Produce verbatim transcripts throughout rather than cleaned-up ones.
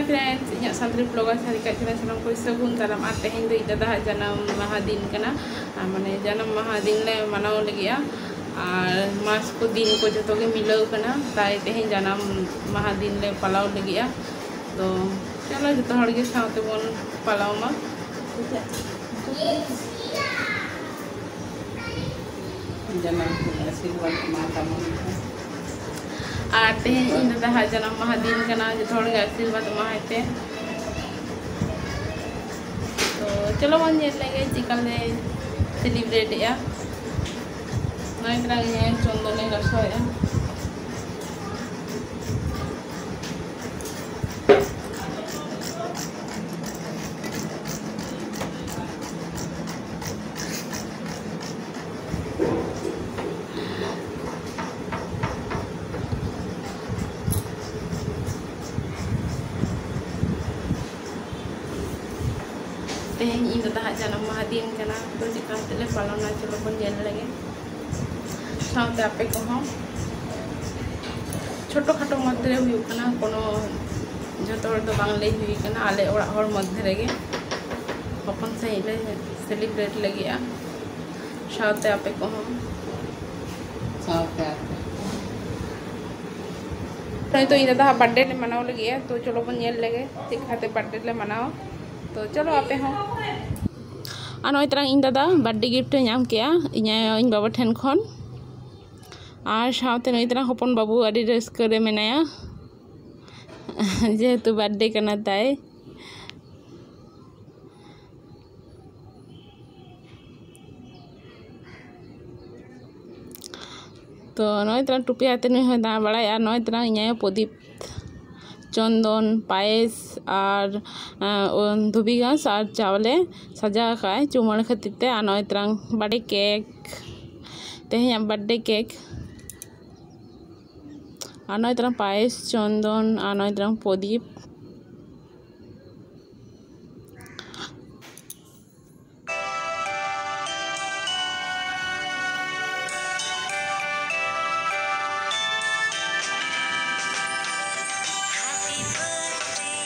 Friends, ᱤᱧᱟᱹᱜ Santali blogger ᱥᱟᱹᱨᱤᱠᱟᱡ channel ᱥᱟᱱᱟᱢ ᱠᱚ ᱥᱟᱹᱜᱩᱱ ᱫᱟᱨᱟᱢ᱾ ᱟᱨ ᱛᱮᱦᱮᱧ ᱫᱚ ᱤᱧ ᱫᱟᱫᱟᱣᱟᱜ ᱡᱟᱱᱟᱢ ᱢᱟᱦᱟ ᱫᱤᱱ ᱠᱟᱱᱟ᱾ ᱟᱨ ᱢᱟᱱᱮ ᱡᱟᱱᱟᱢ ᱢᱟᱦᱟ ᱫᱤᱱ ᱞᱮ ᱢᱟᱱᱟᱣ ᱞᱟᱹᱜᱤᱫᱼᱟ᱾ ᱟᱨ ᱢᱟᱥ ᱠᱚ ᱫᱤᱱ ᱠᱚ ᱡᱚᱛᱚ ᱜᱮ ᱢᱤᱞᱟᱹᱣ ᱠᱟᱱᱟ, ᱛᱟᱭ ᱛᱮᱦᱮᱧ ᱡᱟᱱᱟᱢ ᱢᱟᱦᱟ ᱫᱤᱱ ᱞᱮ ᱯᱟᱞᱟᱣ ᱞᱟᱹᱜᱤᱫᱼᱟ᱾ ᱛᱚ ᱪᱚᱞᱚ ᱡᱚᱛᱚ ᱦᱚᱲ ᱜᱮ ᱥᱟᱶ ᱛᱮᱵᱚᱱ ᱯᱟᱞᱟᱣ ᱢᱟ᱾ ᱡᱟᱱᱟᱢ ᱠᱚ ᱟᱥᱤᱨᱵᱟᱫᱽ ᱮᱢᱟ ᱛᱟᱵᱚᱱ ᱯᱮ᱾ ᱟᱨ ᱛᱮᱦᱮᱧ ᱤᱧ ᱫᱟᱫᱟᱣᱟᱜ ᱡᱟᱱᱟᱢ ᱢᱟᱦᱟ ᱫᱤᱱ ᱠᱟᱱᱟ, ᱡᱚᱛᱚ ᱦᱚᱲ ᱜᱮ ᱟᱥᱤᱨᱵᱟᱫᱽ ᱮᱢᱟᱭ ᱯᱮ᱾ ᱛᱚ ᱪᱚᱞᱚ ᱵᱚᱱ ᱧᱮᱞ ᱞᱮᱜᱮ ᱪᱮᱫᱠᱟ ᱞᱮ celebrate ᱮᱜᱼᱟ᱾ ᱱᱚᱜᱼᱚᱭ ᱛᱟᱨᱟ ᱤᱧ ᱪᱚᱱᱫᱚᱱᱮ ᱜᱟᱥᱟᱣᱮᱜᱼᱟ᱾ ᱛᱮᱦᱮᱧ ᱤᱧ ᱫᱟᱫᱟᱣᱟᱜ ᱡᱟᱱᱟᱢ ᱢᱟᱦᱟ ᱫᱤᱱ ᱠᱟᱱᱟ, ᱛᱚ ᱪᱮᱠᱟ ᱠᱟᱛᱮ ᱞᱮ ᱯᱟᱞᱚᱱᱟ, ᱪᱚᱞᱚ ᱵᱚᱱ ᱧᱮᱞ ᱞᱮᱜᱮ᱾ ᱥᱟᱶᱛᱮ ᱟᱯᱮ ᱠᱚᱦᱚᱸ᱾ ᱪᱷᱳᱴᱳ ᱠᱷᱟᱴᱳ ᱢᱚᱫᱽᱫᱷᱮ ᱨᱮ ᱦᱩᱭᱩᱜ ᱠᱟᱱᱟ, ᱠᱳᱱᱳ ᱡᱚᱛᱚ ᱦᱚᱲ ᱫᱚ ᱵᱟᱝ ᱞᱟᱹᱭ ᱦᱩᱭ ᱠᱟᱱᱟ, ᱟᱞᱮ ᱚᱲᱟᱜ ᱦᱚᱲ ᱢᱚᱫᱽᱫᱷᱮ ᱨᱮᱜᱮ ᱦᱚᱯᱚᱱ ᱥᱟᱺᱦᱤᱡ ᱞᱮ celebrate ᱞᱟᱹᱜᱤᱫᱼᱟ᱾ ᱥᱟᱶᱛᱮ ᱟᱯᱮ ᱠᱚᱦᱚᱸ᱾ ᱥᱟᱶᱛᱮ ᱟᱯᱮ᱾ ᱱᱤᱛᱚᱜ ᱤᱧ ᱫᱟᱫᱟᱣᱟᱜ birthday ᱞᱮ ᱢᱟᱱᱟᱣ ᱞᱟᱹᱜᱤᱫᱼᱟ, ᱛᱚ ᱪᱚᱞᱚ ᱵᱚᱱ ᱧᱮᱞ ᱞᱮᱜᱮ ᱪᱮᱫ ᱠᱟᱛᱮ birthday ᱞᱮ ᱢᱟᱱᱟᱣᱟ᱾ ᱛᱚ ᱪᱚᱞᱚ ᱟᱯᱮ ᱦᱚᱸ᱾ ᱟᱨ ᱱᱚᱜᱼᱚᱭ ᱛᱟᱨᱟᱝ ᱤᱧ ᱫᱟᱫᱟ birthday gift ᱮ ᱧᱟᱢ ᱠᱮᱜᱼᱟ ᱤᱧ ᱟᱭᱳ, ᱤᱧ ᱵᱟᱵᱟ ᱴᱷᱮᱱ ᱠᱷᱚᱱ᱾ ᱟᱨ ᱥᱟᱶᱛᱮ ᱱᱩᱭ ᱛᱟᱨᱟᱝ ᱦᱚᱯᱚᱱ ᱵᱟᱹᱵᱩ ᱟᱹᱰᱤ ᱨᱟᱹᱥᱠᱟᱹ ᱨᱮ ᱢᱮᱱᱟᱭᱟ, ᱡᱮᱦᱮᱛᱩ birthday ᱠᱟᱱᱟ ᱛᱟᱭ᱾ ᱛᱚ ᱱᱚᱜᱼᱚᱭ ᱛᱟᱨᱟᱝ ᱴᱩᱯᱤ ᱟᱛᱮ ᱱᱩᱭ ᱦᱚᱸᱭ ᱫᱟᱬᱟ ᱵᱟᱲᱟᱭᱟ᱾ ᱟᱨ ᱱᱚᱜᱼᱚᱭ ᱛᱟᱨᱟᱝ ᱤᱧ ᱟᱭᱳ ᱯᱨᱚᱫᱤᱯ, ᱪᱚᱱᱫᱚᱱ, ᱯᱟᱭᱮᱥ ᱟᱨ, ᱟᱸ, ᱫᱷᱩᱵᱤ ᱜᱷᱟᱸᱥ ᱟᱨ ᱪᱟᱣᱞᱮ ᱥᱟᱡᱟᱣ ᱟᱠᱟᱫᱼᱟᱭ ᱪᱩᱢᱟᱹᱲ ᱠᱷᱟᱹᱛᱤᱨ ᱛᱮ᱾ ᱟᱨ ᱱᱚᱜᱼᱚᱭ ᱛᱟᱨᱟᱝ birthday cake, ᱛᱮᱦᱮᱧᱟᱜ birthday cake᱾ ᱟᱨ ᱱᱚᱜᱼᱚᱭ ᱛᱟᱨᱟᱝ ᱯᱟᱭᱮᱥ, ᱪᱚᱱᱫᱚᱱ ᱟᱨ ᱱᱚᱜᱼᱚᱭ ᱛᱟᱨᱟᱝ ᱯᱨᱚᱫᱤᱯ᱾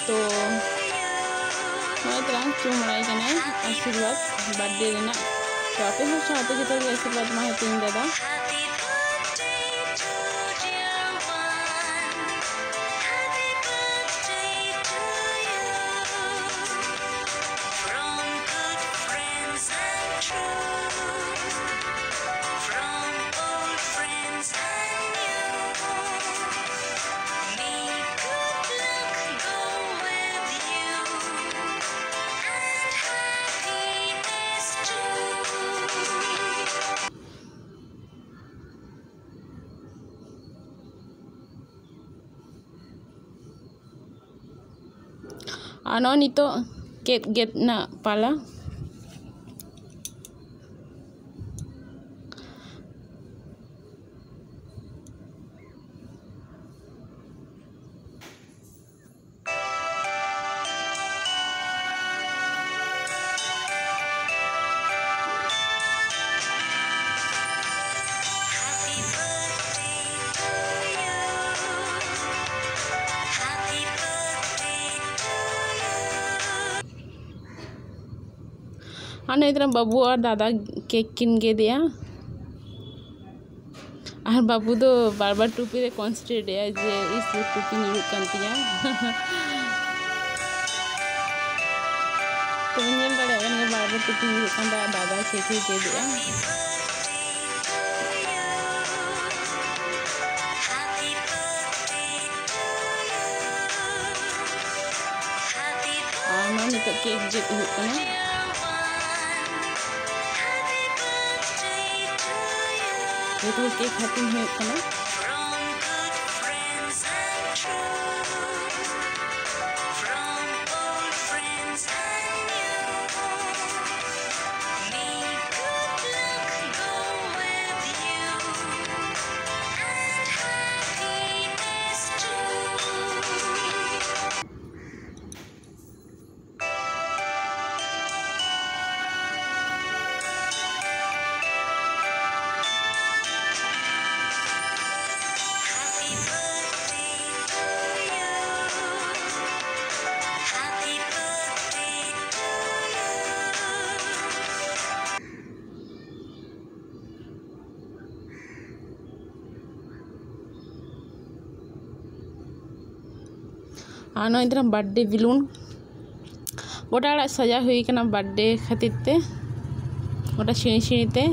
ᱛᱚ ᱱᱚᱜᱼᱚᱭ ᱛᱟᱞᱟᱝ ᱪᱩᱢᱟᱹᱲᱟᱭ ᱠᱟᱱᱟᱭ ᱟᱥᱤᱨᱵᱟᱫᱽ ᱵᱟᱨᱛᱷᱰᱮ ᱨᱮᱱᱟᱜ᱾ ᱛᱚ ᱟᱯᱮ ᱦᱚᱸ ᱥᱟᱶᱛᱮ ᱡᱚᱛᱚ ᱜᱮ ᱟᱥᱤᱨᱵᱟᱫᱽ ᱮᱢᱟᱭ ᱯᱮ ᱤᱧ ᱫᱟᱫᱟ᱾ ᱟᱨ ᱱᱚᱜᱼᱚᱭ ᱱᱤᱛᱚᱜ ᱠᱮᱠ ᱜᱮᱫ ᱨᱮᱱᱟᱜ ᱯᱟᱞᱟ᱾ ᱟᱨ ᱱᱤᱛ ᱨᱮ ᱵᱟᱹᱵᱩ ᱟᱨ ᱫᱟᱫᱟ ᱠᱮᱠ ᱠᱤᱱ ᱜᱮᱫᱮᱜᱼᱟ᱾ ᱟᱨ ᱵᱟᱹᱵᱩ ᱫᱚ ᱵᱟᱨ ᱵᱟᱨ ᱴᱩᱯᱤ ᱨᱮ ᱠᱚᱱᱥᱮᱱᱴᱨᱮᱴ ᱮᱜᱼᱟᱭ ᱡᱮ, "ᱤᱥ, ᱴᱩᱯᱤ ᱧᱩᱨᱩᱜ ᱠᱟᱱ ᱛᱤᱧᱟ᱾" ᱛᱚᱵᱮ ᱧᱮᱞ ᱫᱟᱲᱮᱭᱟᱜ ᱠᱟᱱ ᱜᱮᱭᱟ, ᱵᱟᱨ ᱵᱟᱨ ᱴᱩᱯᱤ ᱧᱩᱨᱩᱜ ᱠᱟᱱ ᱛᱟᱭᱟ, ᱫᱟᱫᱟ ᱠᱮᱠ ᱮ ᱜᱮᱫᱮᱜᱼᱟ᱾ ᱟᱨ ᱱᱚᱣᱟ ᱱᱤᱛᱚᱜ ᱠᱮᱠ ᱜᱮᱫ ᱦᱩᱭᱩᱜ ᱠᱟᱱᱟ᱾ ᱡᱚᱛᱚ ᱦᱚᱲ ᱠᱮᱠ ᱦᱟᱹᱴᱤᱧ ᱦᱩᱭᱩᱜ ᱠᱟᱱᱟ᱾ ᱟᱨ ᱱᱚᱜᱼᱚᱭ ᱛᱟᱨᱟ ᱵᱟᱨᱛᱷᱰᱮ ᱵᱮᱞᱩᱱ ᱜᱚᱴᱟ ᱚᱲᱟᱜ ᱥᱟᱡᱟᱣ ᱦᱩᱭ ᱠᱟᱱᱟ ᱵᱟᱨᱛᱷᱰᱮ ᱠᱷᱟᱹᱛᱤᱨ ᱛᱮ, ᱜᱚᱴᱟ ᱥᱤᱬᱤ ᱥᱤᱬᱤ ᱛᱮ᱾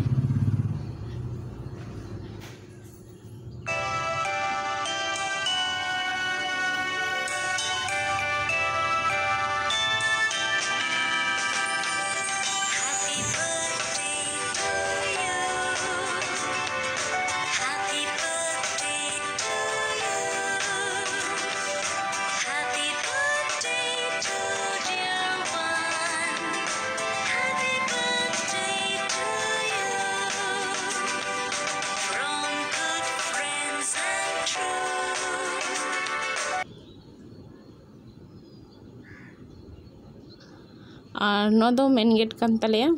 ᱟᱨ ᱱᱚᱣᱟ ᱫᱚ ᱢᱮᱱ ᱜᱮᱴ ᱠᱟᱱ ᱛᱟᱞᱮᱭᱟ,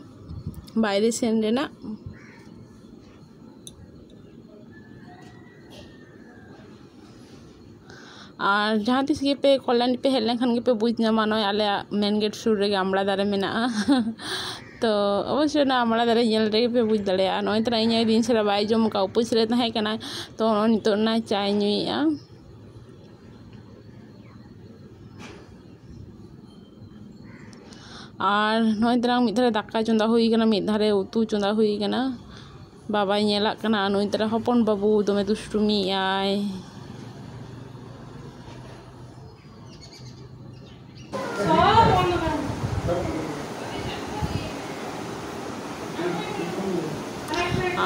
ᱵᱟᱭᱨᱮ ᱥᱮᱱ ᱨᱮᱱᱟᱜ᱾ ᱟᱨ ᱡᱟᱦᱟᱸ ᱛᱤᱥ ᱜᱮᱯᱮ ᱠᱚᱞᱟᱱᱤ ᱯᱮ ᱦᱮᱡ ᱞᱮᱱᱠᱷᱟᱱ ᱜᱮᱯᱮ ᱵᱩᱡᱽ ᱧᱟᱢᱟ, ᱱᱚᱜᱼᱚᱭ ᱟᱞᱮᱭᱟᱜ ᱢᱮᱱ ᱜᱮᱴ ᱥᱩᱨ ᱨᱮᱜᱮ ᱟᱢᱲᱟ ᱫᱟᱨᱮ ᱢᱮᱱᱟᱜᱼᱟ᱾ ᱛᱚ ᱚᱵᱚᱥᱥᱳᱭ ᱚᱱᱟ ᱟᱢᱲᱟ ᱫᱟᱨᱮ ᱧᱮᱞ ᱨᱮᱜᱮ ᱯᱮ ᱵᱩᱡᱽ ᱫᱟᱲᱮᱭᱟᱜᱼᱟ᱾ ᱱᱚᱜᱼᱚᱭ ᱛᱚᱨᱟ ᱤᱧ ᱟᱭᱳ ᱫᱤᱱ ᱥᱟᱨᱟ ᱵᱟᱭ ᱡᱚᱢ ᱟᱠᱟᱫ, ᱩᱯᱟᱹᱥ ᱨᱮ ᱛᱟᱦᱮᱸ ᱠᱟᱱᱟᱭ, ᱛᱚ ᱱᱚᱜᱼᱚᱭ ᱱᱤᱛᱚᱜ ᱚᱱᱟ ᱪᱟᱭ ᱧᱩᱭᱮᱫᱼᱟ᱾ ᱟᱨ ᱱᱚᱜᱼᱚᱭ ᱛᱟᱨᱟ ᱢᱤᱫ ᱫᱷᱟᱨᱮ ᱫᱟᱠᱟ ᱪᱚᱸᱫᱟ ᱦᱩᱭ ᱠᱟᱱᱟ, ᱢᱤᱫ ᱫᱷᱟᱨᱮ ᱩᱛᱩ ᱪᱚᱸᱫᱟ ᱦᱩᱭ ᱠᱟᱱᱟ᱾ ᱵᱟᱵᱟᱭ ᱧᱮᱞᱟᱜ ᱠᱟᱱᱟ, ᱟᱨ ᱱᱩᱭ ᱛᱟᱨᱟ ᱦᱚᱯᱚᱱ ᱵᱟᱹᱵᱩ ᱫᱚᱢᱮ ᱫᱩᱥᱴᱩᱢᱤᱭᱮᱫ ᱟᱭ᱾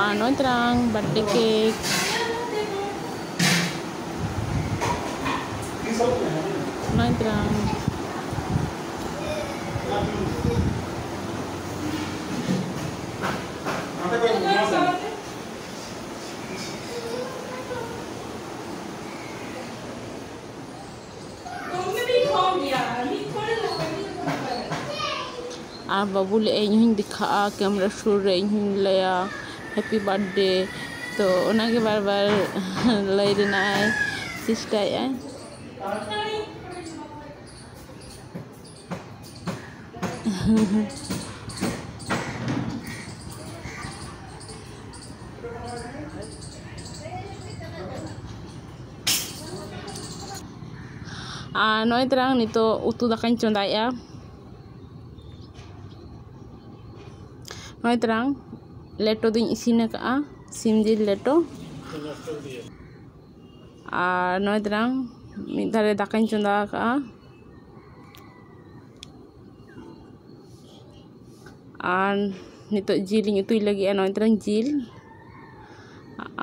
ᱟᱨ ᱱᱚᱜᱼᱚᱭ ᱛᱟᱨᱟᱝ ᱵᱟᱨᱛᱷᱰᱮ ᱠᱮᱠ᱾ ᱱᱚᱜᱼᱚᱭ ᱛᱟᱨᱟᱝ᱾ ᱟᱨ ᱵᱟᱹᱵᱩ ᱞᱟᱹᱭᱮᱫᱼᱟᱭ, "ᱤᱧ ᱦᱚᱸᱧ ᱫᱮᱠᱷᱟᱜᱼᱟ ᱠᱮᱢᱨᱟ ᱥᱩᱨ ᱨᱮ, ᱤᱧ ᱦᱚᱸᱧ ᱞᱟᱹᱭᱟ ᱦᱮᱯᱤ ᱵᱟᱨᱛᱷᱰᱮ᱾" ᱛᱚ ᱚᱱᱟᱜᱮ ᱵᱟᱨ ᱵᱟᱨ ᱞᱟᱹᱭ ᱨᱮᱱᱟᱜ ᱮ ᱪᱮᱥᱴᱟᱭᱮᱫᱼᱟᱭ᱾ ᱟᱨ ᱱᱚᱜᱼᱚᱭ ᱛᱟᱨᱟᱝ ᱱᱤᱛᱚᱜ ᱩᱛᱩ ᱫᱟᱠᱟᱧ ᱪᱚᱸᱫᱟᱭᱮᱜᱼᱟ᱾ ᱱᱚᱜᱼᱚᱭ ᱛᱟᱨᱟᱝ ᱞᱮᱴᱚ ᱫᱚᱧ ᱤᱥᱤᱱ ᱟᱠᱟᱫᱼᱟ, ᱥᱤᱢ ᱡᱤᱞ ᱞᱮᱴᱚ᱾ ᱟᱨ ᱱᱚᱜᱼᱚᱭ ᱛᱟᱨᱟᱝ ᱢᱤᱫ ᱫᱷᱟᱨᱮ ᱫᱟᱠᱟᱧ ᱪᱚᱸᱫᱟ ᱟᱠᱟᱫᱼᱟ᱾ ᱟᱨ ᱱᱤᱛᱚᱜ ᱡᱤᱞ ᱤᱧ ᱩᱛᱩᱭ ᱞᱟᱹᱜᱤᱫᱼᱟ᱾ ᱱᱚᱜᱼᱚᱭ ᱛᱟᱨᱟᱝ ᱡᱤᱞ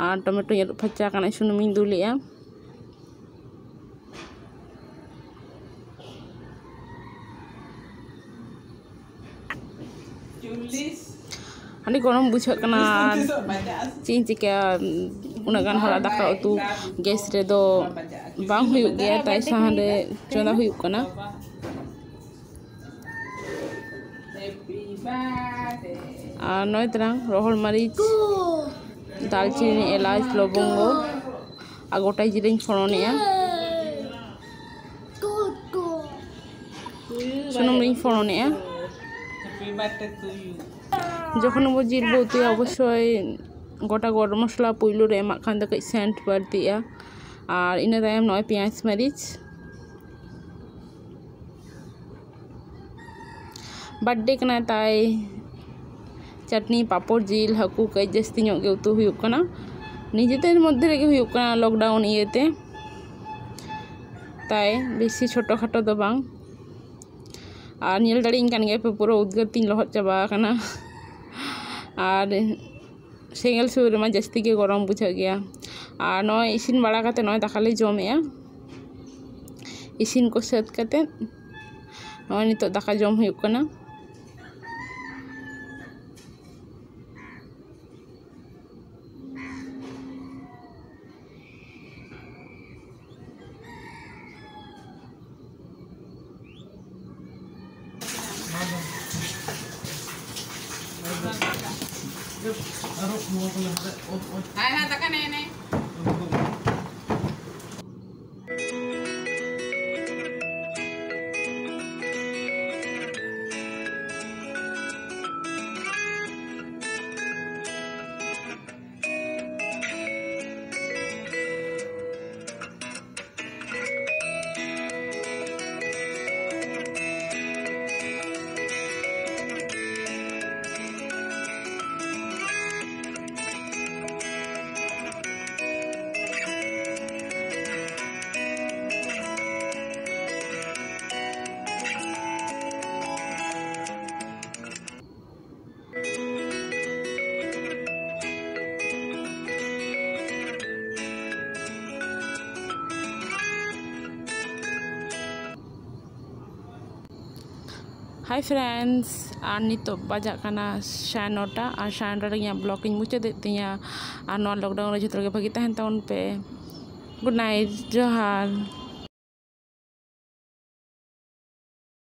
ᱟᱨ ᱴᱚᱢᱮᱴᱳᱧ ᱟᱹᱨᱩᱵ ᱯᱷᱟᱨᱪᱟ ᱟᱠᱟᱱᱟ, ᱥᱩᱱᱩᱢᱤᱧ ᱫᱩᱞᱮᱜᱼᱟ᱾ ᱟᱹᱰᱤ ᱜᱚᱨᱚᱢ ᱵᱩᱡᱷᱟᱹᱜ ᱠᱟᱱᱟ᱾ ᱟᱨ ᱪᱮᱫ ᱤᱧ ᱪᱤᱠᱟᱹᱭᱟ, ᱩᱱᱟᱹᱜ ᱜᱟᱱ ᱦᱚᱲᱟᱜ ᱫᱟᱠᱟ ᱩᱛᱩ ᱜᱮᱥ ᱨᱮᱫᱚ ᱵᱟᱝ ᱦᱩᱭᱩᱜ ᱜᱮᱭᱟ, ᱛᱟᱭ ᱥᱟᱦᱟᱱ ᱨᱮ ᱪᱚᱸᱫᱟ ᱦᱩᱭᱩᱜ ᱠᱟᱱᱟ᱾ ᱟᱨ ᱱᱚᱜᱼᱚᱭ ᱛᱟᱨᱟᱝ ᱨᱚᱦᱚᱲ ᱢᱟᱹᱨᱤᱪ, ᱫᱟᱞᱪᱤᱱᱤ, ᱮᱞᱟᱪ, ᱞᱚᱵᱚᱝᱜᱚ ᱟᱨ ᱜᱚᱴᱟ ᱡᱤᱨᱟᱹᱧ ᱯᱷᱚᱲᱚᱱᱮᱜᱼᱟ᱾ ᱥᱩᱱᱩᱢ ᱨᱤᱧ ᱯᱷᱚᱲᱚᱱᱮᱜᱼᱟ᱾ ᱡᱚᱠᱷᱚᱱ ᱟᱵᱚ ᱡᱤᱞ ᱵᱚ ᱩᱛᱩᱭᱟ, ᱚᱵᱚᱥᱥᱳᱭ ᱜᱚᱴᱟ ᱜᱚᱨᱚᱢ ᱢᱚᱥᱞᱟ ᱯᱩᱭᱞᱩ ᱨᱮ ᱮᱢᱟᱜ ᱠᱷᱟᱱ ᱫᱚ ᱠᱟᱹᱡ ᱥᱮᱱᱴ ᱵᱟᱹᱲᱛᱤᱜᱼᱟ᱾ ᱟᱨ ᱤᱱᱟᱹ ᱛᱟᱭᱚᱢ ᱱᱚᱜᱼᱚᱭ ᱯᱮᱸᱭᱟᱡᱽ ᱢᱟᱹᱨᱤᱪ᱾ ᱵᱟᱨᱛᱷᱰᱮ ᱠᱟᱱᱟ ᱛᱟᱭ, ᱪᱟᱴᱱᱤ, ᱯᱟᱯᱚᱲ, ᱡᱤᱞ, ᱦᱟᱹᱠᱩ ᱠᱟᱹᱡ ᱡᱟᱹᱥᱛᱤ ᱧᱚᱜ ᱜᱮ ᱩᱛᱩ ᱦᱩᱭᱩᱜ ᱠᱟᱱᱟ᱾ ᱱᱤᱡᱮᱛᱮ ᱢᱚᱫᱽᱫᱷᱮ ᱨᱮᱜᱮ ᱦᱩᱭᱩᱜ ᱠᱟᱱᱟ lockdown ᱤᱭᱟᱹᱛᱮ, ᱛᱟᱭ ᱵᱮᱥᱤ ᱪᱷᱳᱴᱳ ᱠᱷᱟᱴᱳ ᱫᱚ ᱵᱟᱝ᱾ ᱟᱨ ᱧᱮᱞ ᱫᱟᱲᱮᱭᱟᱹᱧ ᱠᱟᱱ ᱜᱮᱭᱟ ᱯᱮ, ᱯᱩᱨᱟᱹ ᱩᱫᱽᱜᱟᱹᱨ ᱛᱤᱧ ᱞᱚᱦᱚᱫ ᱪᱟᱵᱟ ᱟᱠᱟᱱᱟ᱾ ᱟᱨ ᱥᱮᱸᱜᱮᱞ ᱥᱩᱨ ᱨᱮᱢᱟ ᱡᱟᱹᱥᱛᱤ ᱜᱮ ᱜᱚᱨᱚᱢ ᱵᱩᱡᱷᱟᱹᱜ ᱜᱮᱭᱟ᱾ ᱟᱨ ᱱᱚᱜᱼᱚᱭ ᱤᱥᱤᱱ ᱵᱟᱲᱟ ᱠᱟᱛᱮ ᱱᱚᱜᱼᱚᱭ ᱫᱟᱠᱟ ᱞᱮ ᱡᱚᱢᱮᱜᱼᱟ᱾ ᱤᱥᱤᱱ ᱠᱚ ᱥᱟᱹᱛ ᱠᱟᱛᱮ ᱱᱚᱜᱼᱚᱭ ᱱᱤᱛᱚᱜ ᱫᱟᱠᱟ ᱡᱚᱢ ᱦᱩᱭᱩᱜ ᱠᱟᱱᱟ᱾ ᱦᱮᱸ, ᱦᱮᱸ, ᱫᱟᱠᱟ ᱱᱮ, ᱱᱮ᱾ Hi friends, ᱟᱨ ᱱᱤᱛᱚᱜ ᱵᱟᱡᱟᱜ ᱠᱟᱱᱟ ᱥᱟᱲᱮ ᱱᱚᱴᱟ, ᱟᱨ ᱥᱟᱲᱮ ᱱᱚᱴᱟ ᱨᱮ ᱤᱧᱟᱹᱜ vlog ᱤᱧ ᱢᱩᱪᱟᱹᱫᱮᱫ ᱛᱤᱧᱟᱹ᱾ ᱟᱨ ᱱᱚᱣᱟ lockdown ᱨᱮ ᱡᱚᱛᱚ ᱦᱚᱲ ᱜᱮ ᱵᱷᱟᱹᱜᱤ ᱛᱟᱦᱮᱱ ᱛᱟᱵᱚᱱ ᱯᱮ᱾ Good night, ᱡᱚᱦᱟᱨ᱾